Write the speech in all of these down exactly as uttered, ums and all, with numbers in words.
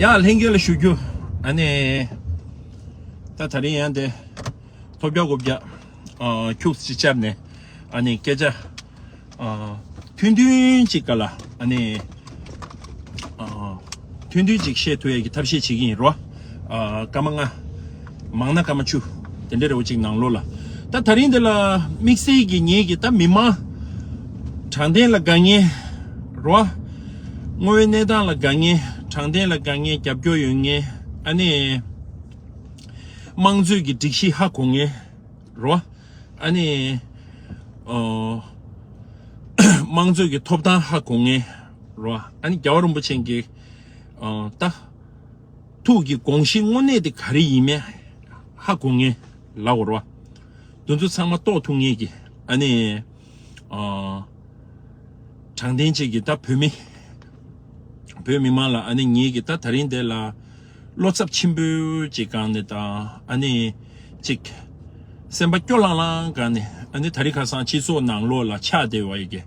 ཡ་ལྷན་རྒྱས་ལ་ཞུ་རྒྱུ། ཨ་ནི་ད་ད་རིང་ཡང་དེ་ཐོབ་རྒྱག་དགོ་རྒྱག་ཨ་ཁྱུག་ཅིག་བཅར་ནས་ཨ་ནི་སྐད་ཆ་ཨ་ཐུང་ཐུང་ཅིག་ག་ལ་ཨ་ནི་ཨ་ཐུང་ཐུང་ཅིག་བཤད་ཐུབ་ཡས་ཀྱི་ཐབས་ཤེས་བྱེད་ཀྱི་ཡིན་རོ། ཨ་སྐར་མ་ལྔ། མང་ན་སྐར་མ་བཅུ། དེ་འདྲའི་རེ་བ་ཅིག་ནང་ལོགས་ལ། ད་ད་རིང་འདི་ལ་དམིགས་བསལ་གྱི་ངེད་ཀྱི་ད་མི་མང་དྲང་བདེན་ལ་དགའ་མཁན་རོ། དངོས་ཡོད་གནས་སྟངས་ལ་དགའ་མཁན། དྲང་བདེན་ལ་དགའ་མཁན། རྒྱབ་སྐྱོར་ཡོད་མཁན། ཨ་ནི་དམངས་གཙོའི་གི་སྒྲིག་གཞི་ཧ་གོ་མཁན་རོ། ཨ་ནི་ཨོ་དམངས་གཙོའི་གི་ཐོབ་ཐང་ཧ་གོ་མཁན་རོ། ཨ་ནི་རྒྱལ་བ་རིན་པོ་ཆེ་གི་ཨོ་ད་ཐུགས་ཀྱི་དགོངས་གཞི་དངོས་གནས་དེ་ག་རེ་ཡིན་མིན་ཧ་གོ་མཁན་ལབ་དགོས་རེད་བ། དེ་ཚོ་ཚང་མ་རྟོགས་ཐུབ་མཁན་གྱི་ཨ་ནི་ཨ་དྲང་བདེན་ཅིག་གི་ད་བོད་མི་བོད་མི་མང་ལ་ཨ་ནི་ངེད་ཀྱི་ད་ད་རིང་འདི་ལ་བློ་འཚབ་ཆེན་པོ་ཅིག་སྒང་ནས་དང་ཨ་ནི་ཅིག་སེམས་པ་སྐྱོ་ལང་ལང་སྒང་ནས་ཨ་ནི་ད་རིང་ཁ་སང་སྤྱི་ཚོགས་ནང་ལོགས་ལ་ཆགས་བསྡད་པ་ཡི་གི་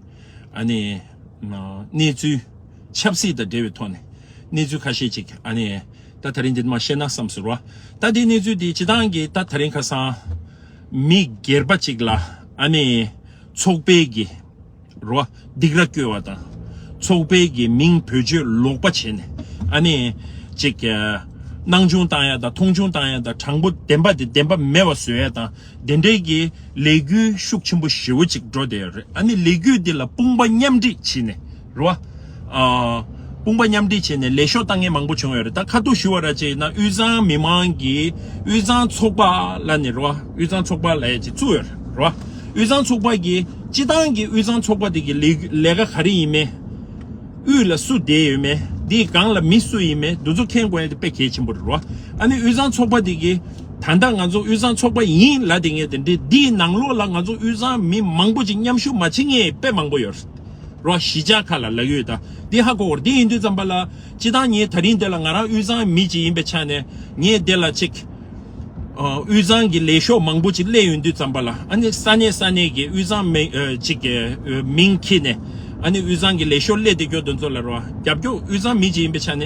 ཨ་ནི་གནས་ཚུལ་ཆབ་སྲིད་དང་འབྲེལ་བའི་ཐོག་ནས་གནས་ཚུལ་ཁ་ཤས་ཅིག་ཨ་ནི་ད་ད་རིང་འདི་མ་བཤད་ན་བསམ་ཟེར་བ། ད་འདི་གནས་ཚུལ་འདི་སྤྱི་བཏང་གི་ད་ད་རིང་ཁ་སང་མི་སྒེར་པ་ཅིག་ལ་ཨ་ནི་ཚོགས་པའི་གི་རོ་སྡིགས་ར་བསྐྱོན་པ་དང་། ཚོགས་པའི་གི་མིང་བེད་སྤྱོད་ལོག་པ་བྱས་ནས་ཨ་ནི་ཅིག་སྣང་ཆུང་བཏང་ཡ་དང་མཐོང་ཆུང་བཏང་ཡ་དང་། དྲང་པོ་བདེན་པ་དེ་བདེན་པ་མེད་པ་བཟོ་ཡ་དང་། དེ་འདྲའི་གི་ལས་འགུལ་ཤུགས་ཆེན་པོ་ཞེ་པོ་ཅིག་འགྲོ་བསྡད་ཡོད་རེད། ཨ་ནི་ལས་འགུལ་འདི་ལ་དཔུང་པ་མཉམ་འཁྲིད་བྱས་ནས་རོ། ཨ་དཔུང་པ་མཉམ་འཁྲིད་བྱས་ནས་ལས་ཤོག་བཏང་མཁན་མང་པོ་བྱུང་ཡོད་རེད། ད་ཁ་ཐུག་ཞུ་བ་ར་བྱས་ན་དབུས་གཙང་མི་མང་གི་དབུས་གཙང་ཚོགས་པ་ལབ་ནས་རོ། དབུས་གཙང་ཚོགས་པ་ལབ་ཡ་ཅིག་བཙུགས་ཡོད་རེད་རོ། དབུས་གཙང་ཚོགས་པ་གི་སྤྱི་བཏང་གི་དབུས་གཙང་ཚོགས་པ་དེ་གི་ལས་ལས་ཀ་ག་རེ་ཡིན་མིན། དབུས་ལ་སུ་བསྡད་ཡོད་མེད། འདིའི་སྒང་ལ་མི་སུ་ཡིན་མེད། འདི་ཚོ་མཁྱེན་དགོས་ཡ་དེ་དཔེ་གལ་ཆེན་པོ་རེད་རོ། ཨ་ནི་དབུས་གཙང་ཚོགས་པ་དེ་གི་ད་ལྟ་ང་ཚོ་དབུས་གཙང་ཚོགས་པ་ཡིན་ལབ་བསྡད་མཁན་དེ་འདྲའི་འདིའི་ནང་ལོགས་ལ་ང་ཚོ་དབུས་གཙང་མི་མང་པོ་ཅིག་མཉམ་ཞུགས་མ་བྱེད་མཁན་དཔེ་མང་པོ་ཡོད་རེད་རོ། གཞིས་ཆགས་ཁག་ལ་ལབ་ཀྱི་ཡོད། ད་འདི་ཧ་གོ་བར་འདི་ཡིན་དུས་ཙམ་པ་ལ་སྤྱི་བཏང་ངས་ད་རིང་འདི་ལ་ང་རང་དབུས་གཙང་མི་ཅིག་ཡིན་པའི་ཆ་ནས་ངས་འདི་ལ་ཅིག་ཨ་དབུས་གཙང་གི་ལས་ཤོག་མང་པོ་ཅིག་སླེབས་ཡོང་དུས་ཙམ་པ་ལ་ཨ་ནི་ས་གནས་ས་གནས་ཀྱི་དབུས་གཙང་མི་ཨ་ཅིག་གི་ཨ་མིང་འཁྱེར་ནས་ཨ་ནི་དབུས་གཙང་གི་ལས་ཤོག་སླེབས་བསྡད་རྒྱུ་དེ་ཚོ་ལ་རོ་རྒྱབ་སྐྱོར། དབུས་གཙང་མི་ཅིག་ཡིན་པའི་ཆ་ནས་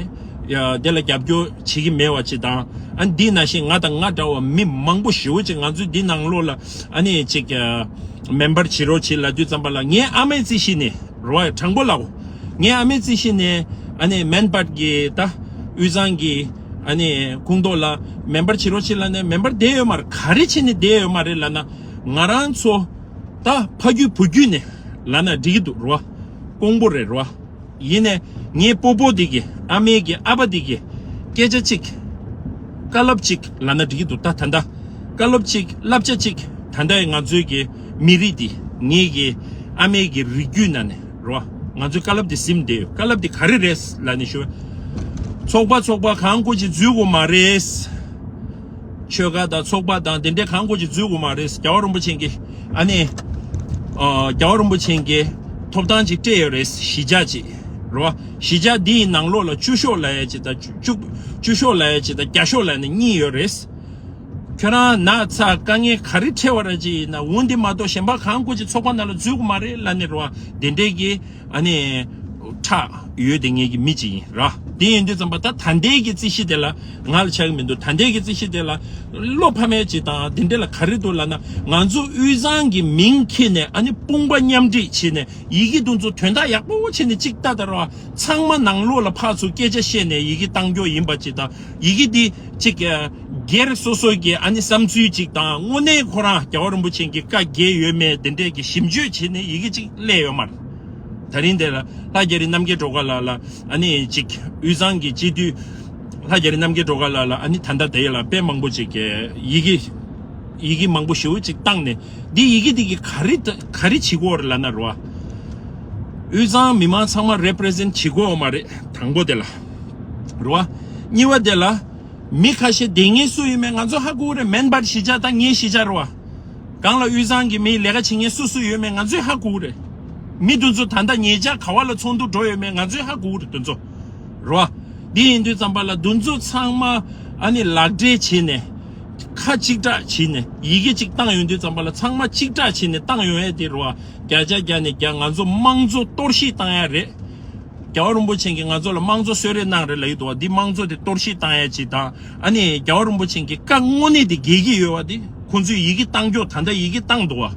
ཡ་དེ་ལ་རྒྱབ་སྐྱོར་བྱེད་ཀྱི་མེད་པ་ཅིག་དང་། ཨ་ནི་འདི་ནང་བཞིན་ང་དང་ང་འདྲ་བ་མི་མང་པོ་ཞེ་པོ་ཅིག་ང་ཚོའི་འདི་ནང་ལོགས་ལ་ཨ་ནི་ཅིག་ཨ་མེམ་བར་བྱེད་རོགས་བྱེད་ལབ་དུས་ཙམ་པ་ལ་ངའི་ཨ་མའི་རྩིས་གཞི་ནས་རོ། ཡ་དྲང་པོ་ལབ་གོ། ངའི་ཨ་མའི་རྩིས་གཞི་ནས་ཨ་ནི་མེམ་བར་གྱི་ད་དབུས་གཙང་གི་ཨ་ནི་ཁོངས་གཏོགས་ལ་མེམ་བར་བྱེད་རོགས་བྱེད་ལབ་ནས་མེམ་བར་བསྡད་ཡོད་མ་རེད། ག་རེ་བྱས་ནས་བསྡད་ཡོད་མ་རེད་ལབ་ན། ང་རང་ཚོ་ད་ཕ་རྒྱུད་བུ་རྒྱུད་ནས་ལབ་ན་འགྲིག་གི་འདུག་རོ། ཀོང་པོ་རེད་རོ། ཡིན་ནས་ངའི་སྤོ་སྤོ་འདི་གི་ཨ་མའི་གི་ཨ་ཕ་འདི་གི་སྐད་ཆ་གཅིག་བཀའ་སློབ་གཅིག་ལབ་ན་འགྲིག་གི་འདུག་ད་ད་ལྟ་བཀའ་སློབ་གཅིག་བསླབ་བྱ་གཅིག་ད་ལྟ་ང་ཚོའི་གི་མི་རིགས་འདི་ངའི་གི་ཨ་མའི་གི་རིགས་རྒྱུད་ནང་ནས་རོ། ང་ཚོའི་བཀའ་སློབ་འདི་ཟིན་བསྡད་ཡོད། བཀའ་སློབ་འདི་ག་རེ་རེད་ལབ་ནས་ཞུ། ཚོགས་པ་ཚོགས་པ་གང་དགོས་ཀྱི་འཛུལ་དགོས་མ་རེད། ཆོལ་ཁ་དང་ཚོགས་པ་དང་དེ་འདྲའི་གང་དགོས་ཀྱི་འཛུལ་དགོས་མ་རེད། རྒྱལ་བ་རིན་པོ་ཆེ་གིས་ཨ་ནི་ཨ་རྒྱལ་བ་རིན་པོ་ཆེ་གིས་ཐོབ་ཐང་ཅིག་སྤྲད་ཡོད་རེད། གཞིས་ཆགས་ཅིག་རེད་བ། གཞིས་ཆགས་འདི་ཡི་ནང་ལོགས་ལ་བཅུ་ཤོག་ལབ་ཡ་ཅིག་དང་བཅུ་བཅུ་ཤོག་ལབ་ཡ་ཅིག་དང་བརྒྱ་ཤོག་ལབ་ནས་གཉིས་ཡོད་རེད། ཁྱོད་རང་ན་ཚ་དཀའ་ངལ་ག་རེ་འཕྲད་པ་ར་ཅིག་ཡིན་ན་འོ་འདི་མ་གཏོགས་གཞན་པ་གང་དགོས་ཀྱི་ཚོགས་པ་ནང་ལ་འཛུལ་དགོས་མ་རེད་ལབ་ནས་རེད་བ། དེ་འདྲའི་གི་ཨ་ནི་ཁྲག་ཡོད་དེ་ངེད་ཀྱི་མི་གཅིག་ཡིན་ར། དེ་ཡིན་དུས་ཙམ་པ་ད་ད་ལྟའི་གི་རྩིས་གཞི་དེ་ལ་ང་ལ་ཆགས་ཀྱི་མི་འདུག་ད་ལྟའི་གི་རྩིས་གཞི་དེ་ལ་བློ་ཕམ་ཡས་ཅིག་དང་དེ་འདྲ་ལ་ག་རེ་འདུག་ལབ་ན། ང་ཚོ་དབུས་གཙང་གི་མིང་འཁྱེར་ནས་ཨ་ནི་དཔུང་པ་མཉམ་འཁྲིད་བྱས་ནས་ཡི་གེ་དེ་ཚོ་དོན་དག་ཡག་པོ་བྱས་ནས་གཅིག་ལྟ་ད་ར། ཚང་མ་ནང་ལོགས་ལ་ཕར་ཚུར་སྐད་ཆ་བཤད་ནས་ཡི་གེ་བཏང་རྒྱུ་ཡིན་པ་ཅིག་དང་། ཡི་གེ་འདི་གཅིག་སྒེར་སོ་སོ་གི་ཨ་ནི་བསམ་ཚུལ་གཅིག་དང་། དངོས་གནས་ཁོ་རང་རྒྱལ་བ་རིན་པོ་ཆེ་གི་བཀའ་འགལ་ཡོད་མེད་དེ་འདྲས་ཀྱི་ཞིབ་འཇུག་བྱས་ནས་ཡི་གེ་གཅིག་སླེབས་ཡོད་མ་རེད། ད་རིང་དེ་ལ་ལྷ་རྒྱ་རི་རྣམ་རྒྱལ་སྒྲོལ་དཀར་ལགས་ལ་ཨ་ནི་གཅིག་དབུས་གཙང་གི་སྤྱི་འཐུས་ལྷ་རྒྱ་རི་རྣམ་རྒྱལ་སྒྲོལ་དཀར་ལགས་ལ་ཨ་ནི་ད་ལྟ་དེ་ལ་དཔེ་མང་པོ་ཅིག་གི་ཡི་གེ་ཡི་གེ་མང་པོ་ཞེ་པོ་ཅིག་བཏང་ནས། འདི་ཡི་གེ་འདི་གི་ག་རེ་ག་རེ་བྱེད་དགོས་རེད་ལབ་ན་རེད་བ། དབུས་གཙང་མི་མང་ཚང་མ་རེ་པི་རི་ཟེན་ཊི་བྱེད་དགོས་མ་རེད། དང་པོ་དེ་ལ་རེད་བ། གཉིས་པ་དེ་ལ་མི་ཁ་ཤས་དེ་ངེས་སུ་ཡོད་མེད་ང་ཚོ་ཧ་གོ་གི་རེད། མེན་བར་གཞིས་ཆགས་དང་ངའི་གཞིས་ཆགས་རེད་བ། གང་ལ་དབུས་གཙང་གི་མིའི་ལས་ཀ་བྱེད་མཁན་སུ་སུ་ཡོད་མེད་ང་ཚོས་ཧ་གོ་གི་རེད། མི་དེ་ཚོ་ད་ལྟ་ཉེ་ཆར་ག་བ་ལ་ཚོགས་འདུ་འགྲོ་ཡོད་མེད་ང་ཚོས་ཧ་གོ་གི་རེད། དེ་ཚོ་རེད་བ། འདི་ཡིན་དུས་ཙམ་པ་ལ་དེ་ཚོ་ཚང་མ་ཨ་ནི་ལག་འབྲེལ་བྱས་ནས་ཁ་གཅིག་གྲགས་བྱས་ནས་ཡི་གེ་གཅིག་བཏང་ཡོང་དུས་ཙམ་པ་ལ་ཚང་མ་གཅིག་གྲགས་བྱས་ནས་བཏང་ཡོང་ཡས་དེ་རེད་བ། བརྒྱ་ཆ་བརྒྱ་ནས་བརྒྱ་ང་ཚོ་དམངས་གཙོ་གཏོར་བཤིག་བཏང་ཡ་རེད། རྒྱལ་བ་རིན་པོ་ཆེ་གིས་ང་ཚོ་ལ་དམངས་གཙོ་གསོལ་རས་གནང་རེད་ལབ་ཀྱི་འདུག་བ། འདི་དམངས་གཙོ་དེ་གཏོར་བཤིག་བཏང་ཡ་ཅིག་དང་། ཨ་ནི་རྒྱལ་བ་རིན་པོ་ཆེ་གི་བཀའ་དངོས་གནས་དེ་འགལ་གྱི་ཡོད་བ། དེ་ཁོང་ཚོས་ཡི་གེ་བཏང་ཀྱོག་ད་ལྟ་ཡི་གེ་བཏང་འདུག་བ།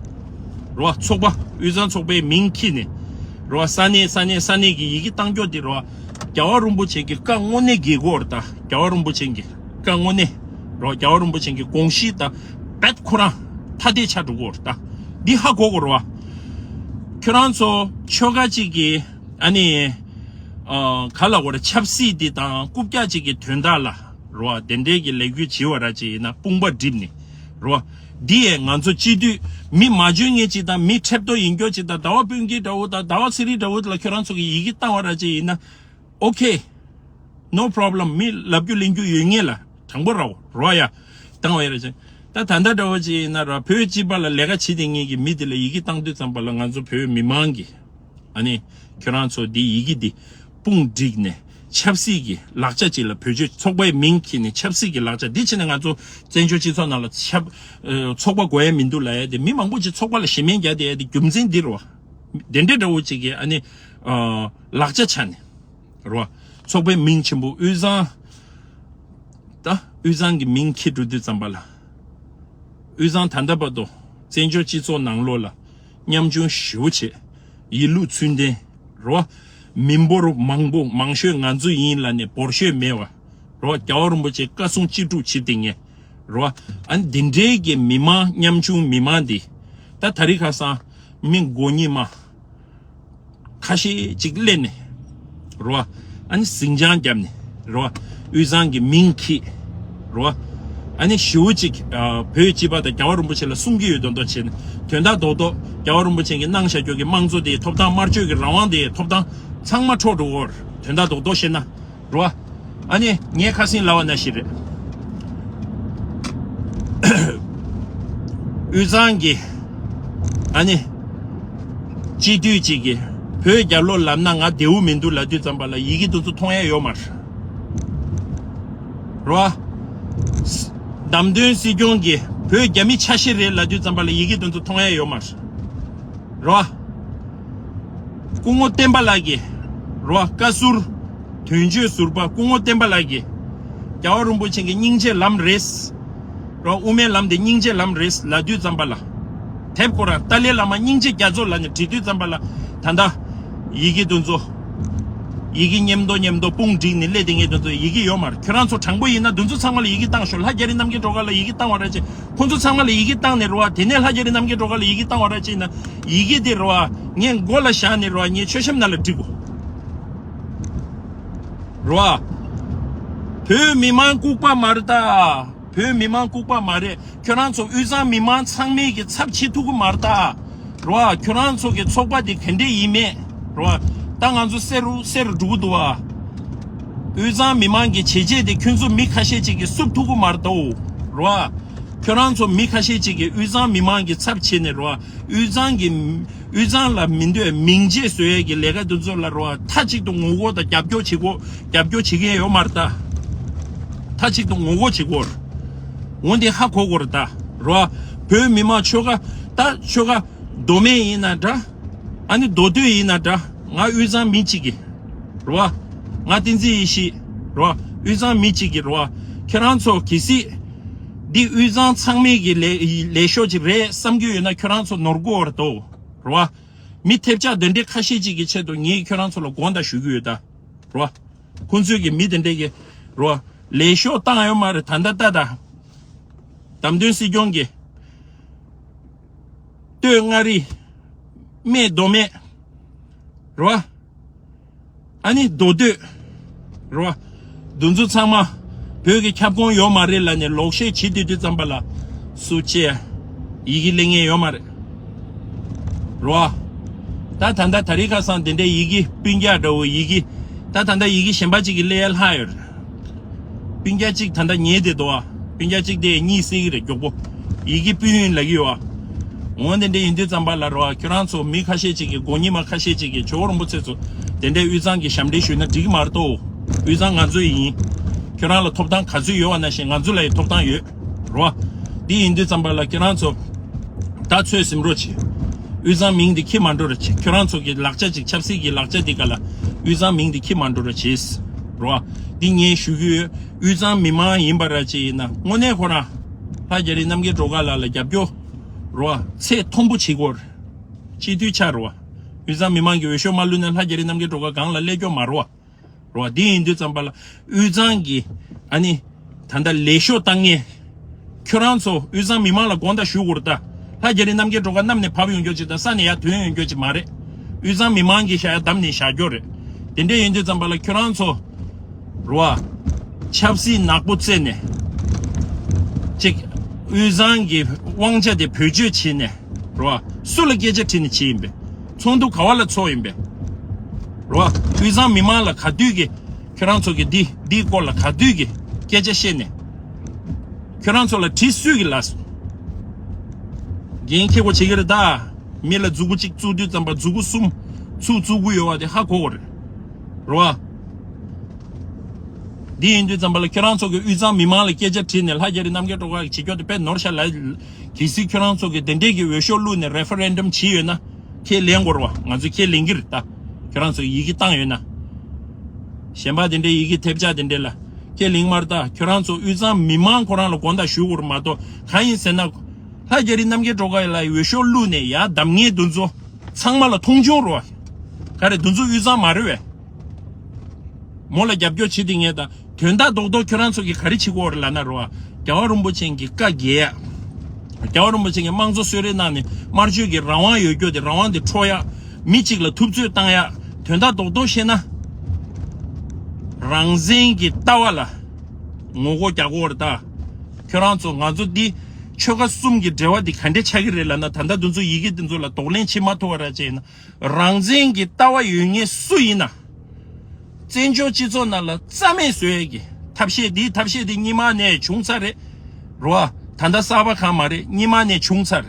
རེད་བ། ཚོགས་པ་དབུས་གཙང་ཚོགས་པའི་མིང་འཁྱེར་ནས། རེད་བ། ས་གནས་ས་གནས་ས་གནས་ཀྱི་ཡི་གེ་བཏང་ཀྱོག་དེ་རེད་བ། རྒྱལ་བ་རིན་པོ་ཆེ་གི་བཀའ་དངོས་གནས་འགལ་གྱི་ཡོད་རེད་ད། རྒྱལ་བ་རིན་པོ་ཆེ་གི་བཀའ་དངོས་གནས། རེད་བ། རྒྱལ་བ་རིན་པོ་ཆེ་གི་དགོངས་གཞི་དང་རྦད་ཁོ་རང་ཐ་དད་ཆགས་འགྲོ་གི་ཡོད་རེད་ད། འདི་ཧ་གོ་དགོས་རེད་བ། ཁྱོད་རང་ཚོ་ཆོལ་ཁ་གཅིག་གི། ཨ་ནི། ཨ། ག་ལབ་དགོས་རེད། ཆབ་སྲིད་འདི་དང་རྐུབ་བཀྱག་ཅིག་གི་དོན་དག་ལ། རེད་བ། དེ་འདྲའི་གི་ལས་འགུལ་བྱེད་པ་ར་ཅིག་ཡིན་ན་དཔུང་པ་བསྒྲིབས་ནས། རེད་བ། འདི་ཡས་ང་ཚོ་སྤྱི་འཐུས་མི་མ་འཇོན་མཁན་ཅིག་དང་། མི་ཁྲེབ་ཏོ་ཡིན་ཀྱོག་ཅིག་དང་། ཟླ་བ་སྤུན་དཀྱིལ་འདྲ་བོ་དང་ཟླ་བ་ཚེ་རིང་འདྲ་བོ་ལ་ཁྱོད་རང་ཚོ་གི་ཡི་གེ་བཏང་བ་ར་ཅིག་ཡིན་ན། ཨོ་ཁེ། No problem. མི་ལབ་རྒྱུ་ལེན་རྒྱུ་ཡོད་ངེས་ལ། དྲང་པོ་ར་བ། རེད་བ་ཡ། བཏང་བ་ཡ་ར་ཅིག་ད་ད་ལྟ་འདྲ་བོ་ཅིག་ཡིན་ན་ར། བོད་སྤྱི་པ་ལ་ལས་ཀ་བྱེད་བསྡད་མཁན་གྱི་མི་དེ་ལ་ཡི་གེ་བཏང་དུས་ཙམ་པ་ལ། ང་ཚོ་བོད་མི་མང་གི། ཨ་ནི། ཁྱོད་རང་ཚོ་འདི་ཡི་གེ་འདི་དཔུང་བསྒྲིགས་ནས་ཆབ་སྲིད་ཀྱི་ལག་ཆ་ཅིག་ལ། བེད་སྤྱོད། ཚོགས་པའི་མིང་འཁྱེར་ནས་ཆབ་སྲིད་ཀྱི་ལག་ཆ་འདི་བྱས་ནས། ང་ཚོ་བཙན་བྱོལ་སྤྱི་ཚོགས་ནང་ལ་ཆབ། ཨ། ཚོགས་པ་དགོས་ཡ་མི་འདུག་ལབ་ཡ་དེ། མི་མང་པོ་ཅིག་ཚོགས་པ་ལ་ཞེ་མེར་རྒྱག་བསྡད་ཡ་དེ་རྒྱུ་མཚན་འདི་རེད་བ། དེ་འདྲའི་འདྲ་བོ་ཅིག་གི། ཨ་ནི། ཨ། ལག་ཆ་ཆགས་ནས། རེད་བ། ཚོགས་པའི་མིང་ཆེན་པོ་དབུས་གཙང་། ད་དབུས་གཙང་གི་མིང་འཁྱེར་འགྲོ་དུས་ཙམ་པ་ལ། དབུས་གཙང་ད་ལྟ་བར་དུ་བཙན་བྱོལ་སྤྱི་ཚོགས་ནང་ལོགས་ལ་ཉམ་ཆུང་ཞེ་པོ་བྱས། ཡིན་ལུགས་ཚུལ་ལྡན། རེད་བ། མི་འབོར་མང་པོ་མང་ཤོས་ང་ཚོ་ཡིན་ལབ་ནས་འབོར་ཤོས་མེད་པ། རེད་བ། རྒྱལ་བ་རིན་པོ་ཆེ་བཀའ་གསུང་ཅི་སྒྲུབ་བྱེད་བསྡད་མཁན། རེད་བ། ཨ་ནི་འདི་འདྲའི་གི་མི་མང་། ཉམ་ཆུང་མི་མང་འདི། ད་དེ་རིང་ཁ་སང་མི་མགོ་གཉིས་མ་ཁ་ཤས་ཅིག་སླེབས་ནས། རེད་བ། ཨ་ནི་ཟིང་ཆ་བརྒྱབ་ནས། རེད་བ། དབུས་གཙང་གི་མིང་འཁྱེར། རེད་བ། ཨ་ནི་ཞེ་པོ་ཅིག་ཨ། བོད་སྤྱི་པ་དང་རྒྱལ་བ་རིན་པོ་ཆེ་ལ་སྲུང་གི་ཡོད་མདོག་མདོག་བྱས་ནས། དོན་དག་རྡོག་རྡོག་རྒྱལ་བ་རིན་པོ་ཆེ་གིས་གནང་བཞག་ཀྱོག་གི་དམངས་གཙོ་དེའི་ཐོབ་ཐང་། སྨྲ་བརྗོད་ཀྱི་རང་དབང་དེའི་ཐོབ་ཐང་ཚང་མ་འཕྲོག་འགྲོ་གི་ཡོད་རེད། དོན་དག་རྡོག་རྡོག་བཤད་ན། རེད་བ། ཨ་ནི་ངས་ཁ་སང་ལབ་པ་ནང་བཞིན་རེད། དབུས་གཙང་གི། ཨ་ནི། སྤྱི་འཐུས་གཅིག་གིས་བོད་རྒྱབ་ལོགས་ལབ་ན་ང་བདེ་པོ་མི་འདུག་ལབ་དུས་ཙམ་པ་ལ་ཡི་གེ་དེ་ཚོ་མཐོང་ཡ་ཡོད་མ་རེད། རེད་བ། བདམས་ཐོན་སྲིད་སྐྱོང་གིས་བོད་རྒྱ་མི་ཆ་ཤས་རེད་ལབ་དུས་ཙམ་པ་ལ་ཡི་གེ་དེ་ཚོ་མཐོང་ཡ་ཡོད་མ་རེད། རེད་བ། སྐུ་ངོ་བསྟན་པ་ལགས་ཀྱིས། རེད་བ། བཀའ་ཟུར། དོན་གཅོད་ཟུར་པ་སྐུ་ངོ་བསྟན་པ་ལགས་ཀྱིས། རྒྱལ་བ་རིན་པོ་ཆེ་གི་སྙིང་རྗེའི་ལམ་རེད། རེད་བ། དབུ་མའི་ལམ་དེ་སྙིང་རྗེའི་ལམ་རེད་ལབ་དུས་ཙམ་པ་ལ། དེབ་ཁོ་རང་ཏཱ་ལའི་བླ་མ་སྙིང་རྗེ་རྒྱ་མཚོ་ལབ་ནས་བྲིས་དུས་ཙམ་པ་ལ། ད་ལྟ་ཡི་གེ་དེ་ཚོ། ཡི་གེ་མཉམ་དུ་མཉམ་དུ་དཔུང་བསྒྲིགས་ནས་སླེབས་བསྡད་མཁན་དེ་ཚོ་ཡི་གེ་ཡོད་མ་རེད། ཁྱོད་རང་ཚོ་དྲང་པོ་ཡིན་ན་དེ་ཚོ་ཚང་མ་ལ་ཡི་གེ་བཏང་ཤོག་ལྷ་རྒྱ་རི་རྣམ་རྒྱལ་སྒྲོལ་དཀར་ལ་ཡི་གེ་བཏང་བ་རེད་ཅེས། ཁོང་ཚོ་ཚང་མ་ལ་ཡི་གེ་བཏང་ནས། རེད་བ། དེ་ནས་ལྷ་རྒྱ་རི་རྣམ་རྒྱལ་སྒྲོལ་དཀར་ལ་ཡི་གེ་བཏང་བ་རེད་ཅེས་ན། ཡི་གེ་དེ། རེད་བ། ངས་མགོ་ལ་བཞག་ནས། རེད་བ། ངའི་མཆོད་བཤམས་ནང་ལ་བསྒྲིགས་དགོས། རེད་བ། བོད་མི་མང་ལྐུགས་པ་མ་རེད་ད། བོད་མི་མང་ལྐུགས་པ་མ་རེད། ཁྱོད་རང་ཚོ་དབུས་གཙང་མི་མང་ཚང་མས་ཀྱི་ཚབ་བྱེད་ཐུབ་ཀྱི་མ་རེད་ད། རེད་བ། ཁྱོད་རང་ཚོ་གི་ཚོགས་པ་དེ་ག་འདྲས་ཡིན་མེད། རེད་བ། ད་ང་ཚོ་གསལ་རུ་གསལ་རུ་འགྲོ་གི་འདུག་བ། དབུས་གཙང་མི་མང་གི་བྱས་རྗེས་དེ་ཁྱོད་ཚོ་མི་ཁ་ཤས་ཅིག་གིས་བསུབ་ཐུབ་ཀྱི་མ་རེད་དོ། རེད་བ། ཁྱོད་རང་ཚོ་མི་ཁ་ཤས་ཅིག་གིས་དབུས་གཙང་མི་མང་གི་ཚབ་བྱས་ནས། རེད་བ། དབུས་གཙང་གི། དབུས་གཙང་ལ་མི་འདོད་མིང་རྗེས་བཟོ་ཡས་ཀྱི་ལས་ཀ་དེ་ཚོ་ལ། རེད་བ། མཐའ་གཅིག་ཏུ་ངོ་རྒོལ་དང་རྒྱབ་སྐྱོར་བྱེད་དགོས། རྒྱབ་སྐྱོར་བྱེད་མཁན་ཡོད་མ་རེད་ད། མཐའ་གཅིག་ཏུ་ངོ་རྒོལ་བྱེད་དགོས། འོ་འདི་ཧ་གོ་དགོས་རེད་ད། རེད་བ། བོད་མི་མང་ཆོལ་ཁ། ད་ཆོལ་ཁ་མདོ་སྨད་ཡིན་ན་འདྲ། ཨ་ནི་མདོ་སྟོད་ཡིན་ན་འདྲ། ང་དབུས་གཙང་མི་གཅིག་གིས། རེད་བ། ང་བསྟན་འཛིན་ཡེ་ཤེས། རེད་བ། དབུས་གཙང་མི་གཅིག་གིས། རེད་བ། ཁྱེད་རང་ཚོ་གལ་སྲིད་འདི་དབུས་གཙང་ཚང་མའི་གི་ལས་ལས་ཤོག་ཅིག་རེད་བསམ་གྱི་ཡོད་ན། ཁྱོད་རང་ཚོ་ནོར་གྱི་ཡོད་རེད་དོ། རེད་བ། མི་ཐེབས་ཆག་འདི་འདྲའི་ཁ་ཤས་ཅིག་གི་ཆེད་དུ་ངས་ཁྱོད་རང་ཚོ་ལ་དགོངས་དག་ཞུ་གི་ཡོད་ད། རེད་བ། ཁོང་ཚོས་ཀྱི་མི་དེ་འདྲས་ཀྱི། རེད་བ། ལས་ཤོག་བཏང་ཡོད་མ་རེད། ད་ལྟ་ལྟ་ད། བདམས་ཐོན་སྲིད་སྐྱོང་གི་སྟོད་མངའ་རིས། སྨད་མདོ་སྨད། རེད་བ། ཨ་ནི་མདོ་སྟོད། རེད་བ། འདི་ཚོ་ཚང་མ་བོད་ཀྱི་ཁྱབ་ཁོངས་ཡོད་མ་རེད་ལབ་ནས་ལོག་བཤད་བྱེད་དུས་དུས་ཙམ་པ་ལ། སུ་བཅད་ཡི་གེ་ལེན་མཁན་ཡོད་མ་རེད། རེད་བ། ད་ད་ལྟ་དེ་རིང་ཁ་སང་དེ་འདྲའི་ཡི་གེ་སྤུན་ཀྱག་འདྲ་བོ་ཡི་གེ། ད་ད་ལྟ་ཡི་གེ་གཞན་པ་ཅིག་གིས་ལེན་ཡ་ལྷག་ཡོད་རེད། སྤུན་ཀྱག་ཅིག་ད་ལྟ་ཉལ་བསྡད་འདུག་བ། སྤུན་ཀྱག་ཅིག་དེ་གཉིད་སད་ཀྱི་རེད། མགྱོགས་པོ་ཡི་གེ་སྤུན་ཡིན་ལབ་ཀྱི་ཡོད་བ། འོ་དེ་འདྲ་ཡིན་དུས་ཙམ་པ་ལ། རེད་བ། ཁྱོད་རང་ཚོ་མི་ཁ་ཤས་ཅིག་གིས། མགོ་གཉིས་མ་ཁ་ཤས་ཅིག་གིས་ཇོ་བོ་རིན་པོ་ཆེ་ཚོ་དེ་འདྲའི་དབུས་གཙང་གི་ཞབས་འདྲེན་ཞུས་ན་འགྲིག་གི་མ་རེད་དོ། དབུས་གཙང་ང་ཚོའི་ཡིན། ཁྱོད་རང་ལ་ཐོབ་ཐང་ག་ཚོད་ཡོད་བ་ནང་བཞིན་ང་ཚོ་ལ་ཡང་ཐོབ་ཐང་ཡོད། རེད་བ། འདི་ཡིན་དུས་ཙམ་པ་ལ་ཁྱོད་རང་ཚོ་ད་ཚོད་ཟིན་རོགས་བྱེད། དབུས་གཙང་མིང་འདི་འཁྱེར་མ་འགྲོ་རོགས་བྱེད། ཁྱོད་རང་ཚོ་གི་ལག་ཆ་ཅིག་ཆབ་སྲིད་ཀྱི་ལག་ཆ་འདི་ག་ལ་ དབུས་གཙང་མིང་དེ་ཁྱི་མ་འགྲོ་ར་བྱེད། རོ། འདི་ངས་ཞུ་གི་ཡོད། དབུས་གཙང་མི་མང་ཡིན་པ་ར་ཅིག་ཡིན་ན་དངོས་གནས་ཁོ་རང་ལྷ་རྒྱ་རི་རྣམ་རྒྱལ་སྒྲོལ་དཀར་ལགས་ལ་རྒྱབ་སྐྱོར། རོ། ཚད་མཐོན་པོ་བྱེད་དགོས། སྤྱི་འཐུས་ཆགས་རོ། དབུས་གཙང་མི་མང་གི་འོས་ཤོག་མ་བླུགས་ན་ལྷ་རྒྱ་རི་རྣམ་རྒྱལ་སྒྲོལ་དཀར་སྒང་ལ་སླེབས་སྐྱོ་མ་རོ། རོ། འདི་ཡིན་དུས་ཙམ་པ་ལ་དབུས་གཙང་གི་ཨ་ནི་ད་ལྟ་ལས་ཤོག་བཏང་མཁན་ཁྱོད་རང་ཚོ་དབུས་གཙང་མི་མང་ལ་དགོངས་དག་ཞུ་དགོས་རེད་ད། ལྷ་རྒྱ་རི་རྣམ་རྒྱལ་སྒྲོལ་དཀར་གནམ་ནས་བབས་ཡོང་རྒྱུ་ཅིག་དང་ས་ནས་ཡར་ཐོན་ཡོང་རྒྱུ་ཅིག་མ་རེད། དབུས་གཙང་མི་མང་གིས་ཤ་ཡ་བསྡམས་ནས་བཞག་རྒྱུ་རེད། དེ་འདྲ་ཡིན་དུས་ཙམ་པ་ལ་ཁྱོད་རང་ཚོ་རོ། ཆབ་སྲིད་ནག་པོ་རྩེ་ནས་ཅིག་དབུས་གཙང་གི་དབང་ཆ་དེ་བེད་སྤྱོད་བྱས་ནས། རོ། སུ་ལ་སྐད་ཆ་དྲིས་ནས་བྱས་ཡིན་པས། ཚོགས་འདུ་ག་བ་ལ་ཚོགས་ཡིན་པས། རོ། དབུས་གཙང་མི་མང་ལ་ག་དུས་ཀྱི་ཁྱོད་རང་ཚོ་གི་འདི་འདིའི་སྐོར་ལ་ག་དུས་ཀྱི་སྐད་ཆ་བཤད་ནས། ཁྱོད་རང་ཚོ་ལ་དྲི་སུས་ཀྱི་ལ་སོང་། འགན་འཁྱེར་དགོས་བྱེད་ཀྱི་རེད་ད། མི་ལ་མཛུ་གུ་གཅིག་བཙུགས་དུས་ཙམ་པ་མཛུ་གུ་གསུམ་ཚུར་བཙུགས་ཀྱི་ཡོད་པ་དེ་ཧ་གོ་དགོས་རེད། རོ། འདི་ཡིན་དུས་ཙམ་པ་ལ་ཁྱོད་རང་ཚོ་གི་དབུས་གཙང་མི་མང་ལ་སྐད་ཆ་དྲིས་ནས་ལྷ་རྒྱ་རི་རྣམ་རྒྱལ་སྒྲོལ་དཀར་གྱི་བྱེད་སྐྱོར་དེ་དཔེ་ནོར་ཤ་ལ། གལ་སྲིད་ཁྱོད་རང་ཚོ་གི་དེ་འདྲས་ཀྱི་འོས་ཤོག་བླུགས་ནས་རེ་ཕ་རེན་ཌམ་བྱས་ཡོད་ན། ཁས་ལེན་དགོས་རེད་བ། ང་ཚོས་ཁས་ལེན་གྱི་རེད་ད། ཁྱོད་རང་ཚོ་ཡི་གེ་བཏང་ཡོད་ན། གཞན་པ་དེ་འདྲའི་ཡི་གེ་ཐེབས་ཆག་དེ་འདྲས་ལ་ཁས་ལེན་མ་རེད་ད། ཁྱོད་རང་ཚོ་དབུས་གཙང་མི་མང་ཁོ་རང་ལ་དགོངས་དག་ཞུ་དགོས་རེད་མ་གཏོགས། གང་ཡིན་ཟེར་ན། ལྷ་རྒྱ་རི་རྣམ་རྒྱལ་སྒྲོལ་དཀར་ལ་འོས་ཤོག་བླུགས་ནས་ཡར་བདམས་མཁན་དེ་ཚོ་ཚང་མ་ལ་མཐོང་ཆུང་རེད་བ། ག་རེ་དེ་ཚོ་དབུས་གཙང་མ་རེད་བས། མོ་ལ་རྒྱབ་སྐྱོར་བྱེད་དེ་ངས་ད། དོན་དག་རྡོག་རྡོག་ཁྱོད་རང་ཚོ་གིས་ག་རེ་བྱེད་དགོས་རེད་ལབ་ན་རོ། རྒྱལ་བ་རིན་པོ་ཆེ་གི་བཀའ་འགལ་ཡ། རྒྱལ་བ་རིན་པོ་ཆེ་གི་དམངས་གཙོ་གསོལ་རས་གནང་ནས་དམར་གཞུང་གི་རང་དབང་ཡོད་རྒྱུ་དེ་རང་དབང་དེ་འཕྲོག་ཡ། མི་གཅིག་ལ་ཐུབ་ཚོད་བཏང་ཡ། དོན་དག་རྡོག་རྡོག་བཤད་ན། རང་བཙན་གྱི་ལྟ་བ་ལ་ངོ་རྒོལ་རྒྱག་དགོས་རེད་ད། ཁྱོད་རང་ཚོ་ང་ཚོ་འདི་ཆོལ་ཁ་གསུམ་གྱི་འབྲེལ་བ་འདི་ག་འདྲས་ཆགས་ཀྱི་རེད་ལབ་ན། ད་ལྟ་དེ་ཚོ་ཡི་གེ་དེ་ཚོ་ལ་གདོང་ལེན་བྱེད་མ་ཐུབ་པ་ར་བྱས་ན། རང་བཙན་གྱི་ལྟ་བ་ཡོད་མཁན་སུ་ཡིན་ན། བཙན་བྱོལ་སྤྱི་ཚོགས་ནང་ལ་རྩ་མེད་བཟོ་ཡས་ཀྱི་ཐབས་ཤེས་འདིའི་ཐབས་ཤེས་འདི་སྔོན་མ་ནས་བྱུང་ཚར་རེད། རོ། ད་ལྟ་གསར་པ་གང་མ་རེད། སྔོན་མ་ནས་བྱུང་ཚར།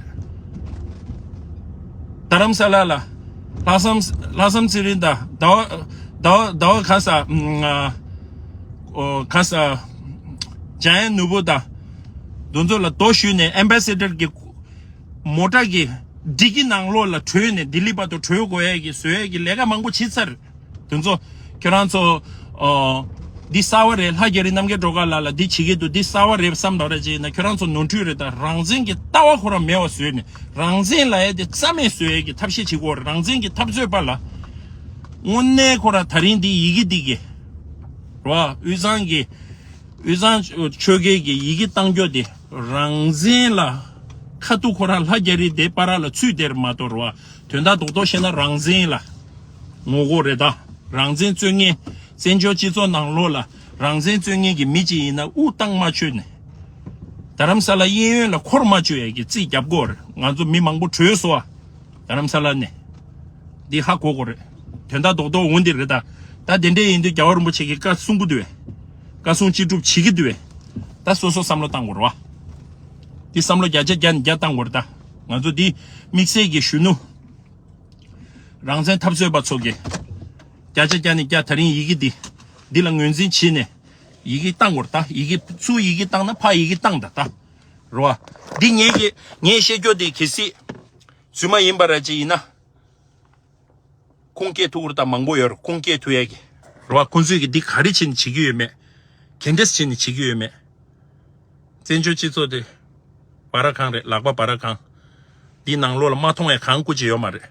རྡ་རམ་ས་ལ་ལ། ལྷག་བསམ་ལྷག་བསམ་ཚེ་རིང་དང་ཟླ་བ་ཟླ་བ་ཟླ་བ་ག་ས་ཨ། ཨོ་ག་ས། འཇམ་དབྱངས་ནོར་བུ་དང་། དེ་ཚོ་ལ་རྡོ་གཞུས་ནས་ཨེམ་བྷ་སེ་ཌར་གྱི་མོ་ཊ་གི་ཌི་ཀི་ནང་ལོགས་ལ་བྲོས་ནས་ལྡི་ལི་བར་དུ་བྲོས་དགོས་ཡས་ཀྱི་བཟོ་ཡས་ཀྱི་ལས་ཀ་མང་པོ་བྱེད་ཚར། དེ་ཚོ་ཁྱོད་རང་ཚོ་ཨོ་འདི་གསར་བ་རེད། ལྷ་རྒྱ་རི་རྣམ་རྒྱལ་སྒྲོལ་དཀར་ལགས་ལ་འདི་བྱེད་ཀྱི་འདུག་འདི་གསར་བ་རེད་བསམ་དགོས་རེད་ཅེ་ན། ཁྱོད་རང་ཚོ་ནོར་འཁྲུལ་རེད་ད། རང་བཙན་གྱི་ལྟ་བ་ཁོ་རང་མེད་པ་བཟོས་ནས་རང་བཙན་ལབ་ཡས་དེ་རྩ་མེད་བཟོ་ཡས་ཀྱི་ཐབས་ཤེས་བྱེད་དགོས་རེད། རང་བཙན་གྱི་འཐབ་རྩོད་པ་ལ་དངོས་གནས་ཁོ་རང་ད་རིང་འདི་ཡི་གེ་འདི་གི་རོ། དབུས་གཙང་གི་དབུས་གཙང་ཆོལ་ཁའི་གི་ཡི་གེ་བཏང་རྒྱུ་དེ་རང་བཙན་ལ་ཁ་ཐུག་ཁོ་རང་ལྷ་རྒྱ་རི་དེ་བར་ལ་ཚུད་དེར་མ་གཏོགས་རོ། དོན་དག་རྡོག་རྡོག་བཤད་ན་རང་བཙན་ལ་ངོ་རྒོལ་རེད་ད། རང་བཙན་རྩོད་མཁན་བཙན་བྱོལ་སྤྱི་ཚོགས་ནང་ལོགས་ལ་རང་བཙན་རྩོད་མཁན་གྱི་མི་གཅིག་ཡིན་ན་དབུ་བཏང་མ་ཆོད་ནས་རྡ་རམ་ས་ལ་གཡས་གཡོན་ལ་འཁོར་མ་བཅུག་ཡས་ཀྱི་རྩིས་རྒྱབ་དགོས་རེད། ང་ཚོ་མི་མང་པོ་བྲོས་སོང་བ། རྡ་རམ་ས་ལ་ནས། འདི་ཧ་གོ་དགོས་རེད། དོན་དག་རྡོག་རྡོག་འོང་འདི་རེད་ད། ད་དེ་འདྲས་ཡིན་དུས་རྒྱལ་བ་རིན་པོ་ཆེ་གིས་བཀའ་གསུང་གི་འདུག་བས། བཀའ་གསུང་ཅི་སྒྲུབ་བྱེད་ཀྱི་འདུག་བས། ད་སོ་སོ་བསམ་བློ་བཏང་དགོས་རེད་བ། འདི་བསམ་བློ་བརྒྱ་ཆ་བརྒྱ་ནས་བརྒྱ་བཏང་དགོས་རེད་ད། ང་ཚོ་འདི་དམིགས་བསལ་གྱི་གཞོན་ནུ། རང་བཙན་འཐབ་རྩོད་པ་ཚོ་གིས་བརྒྱ་ཆ་བརྒྱ་ནས་བརྒྱ་ད་རིང་ཡི་གེ་འདི་འདི་ལ་ངོས་འཛིན་བྱས་ནས་ཡི་གེ་བཏང་དགོས་རེད་ད། ཡི་གེ་ཚུར་ཡི་གེ་བཏང་ན་ཕར་ཡི་གེ་བཏང་ད་ད། རེད་བ། འདི་ངས་ཀྱི་ངས་བཤད་རྒྱུ་དེ་གལ་སྲིད་རྫུན་མ་ཡིན་པ་ར་ཅིག་ཡིན་ན། ཁུངས་སྐྱེལ་ཐུབ་ཀྱི་རེད་ད། མང་པོ་ཡོད་རེད་ཁུངས་སྐྱེལ་ཐུབ་ཡས་ཀྱི། རེད་བ། ཁོང་ཚོས་ཀྱི་འདི་ག་རེ་བྱས་ནས་བྱེད་ཀྱི་ཡོད་མེད། ག་འདྲས་བྱས་ནས་བྱེད་ཀྱི་ཡོད་མེད། བཙན་བྱོལ་སྤྱི་ཚོགས་དེ་སྦ་ར་ཁང་རེད། ལག་པ་སྦ་ར་ཁང་། འདི་ནང་ལོགས་ལ་མ་མཐོང་ཡ་གང་སྐུ་ཅི་ཡོད་མ་རེད།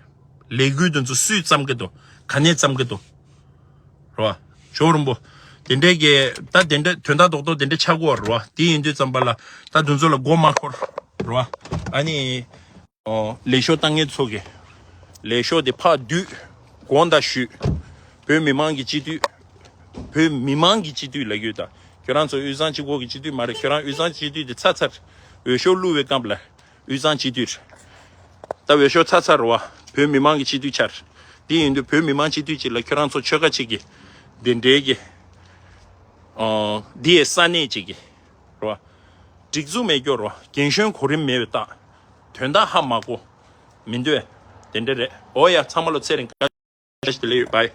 ལས་འགུལ་དེ་ཚོ་སུས་བརྩམས་ཀྱི་འདུག་ག་ནས་བརྩམས་ཀྱི་འདུག་རེད་བ། ཇོ་རིན་པོ། དེ་འདྲའི་གི་ད་དེ་འདྲ་དོན་དག་རྡོག་རྡོག་དེ་འདྲ་ཆགས་ཀྱི་ཡོད་རེད་བ། དེ་ཡིན་དུས་ཙམ་པ་ལ་ད་དེ་ཚོ་ལ་མགོ་མ་འཁོར། རེད་བ། ཨ་ནི། ཨོ། ལས་ཤོག་བཏང་མཁན་ཚོ་གི་ལས་ཤོག་དེ་ཕར་བསྡུས། དགོངས་དག་ཞུས། བོད་མི་མང་གི་སྤྱི་འཐུས། བོད་མི་མང་གི་སྤྱི་འཐུས་ལབ་ཡོད་ད། ཁྱོད་རང་ཚོ་དབུས་གཙང་གཅིག་པོ་གི་སྤྱི་འཐུས་མ་རེད། ཁྱོད་རང་དབུས་གཙང་སྤྱི་འཐུས་དེ་ཚར་ཚར། འོས་ཤོག་བླུགས་པའི་སྐབས་ལ་དབུས་གཙང་སྤྱི་འཐུས་རེད། ད་འོས་ཤོག་ཚར་ཚར་རེད་བ། བོད་མི་མང་གི་སྤྱི་འཐུས་ཆགས། དེ་ཡིན་དུས་བོད་མི་མང་སྤྱི་འཐུས་གཅིག་ལ་ཁྱོད་རང་ཚོ་ཆོལ་ཁ་གཅིག་གི་དེ་འདྲའི་གི། ཨོ། འདི་ཡི་ས་གནས་གཅིག་གི། རེད་བ། སྒྲིག་འཛུགས་མེད་སྐྱོ་རོ། རྒན་གཞོན་གོ་རིམ་མེད་པའི་རྟགས། དོན་དག་ཧ་མ་གོ། མི་འདོད། དེ་འདྲ་རེད། འོ་ཡ། ཚང་མ་ལོ་ཚེ་རིང་། བཀྲ་ཤིས་བདེ་ལེགས་ཡོད་པའི།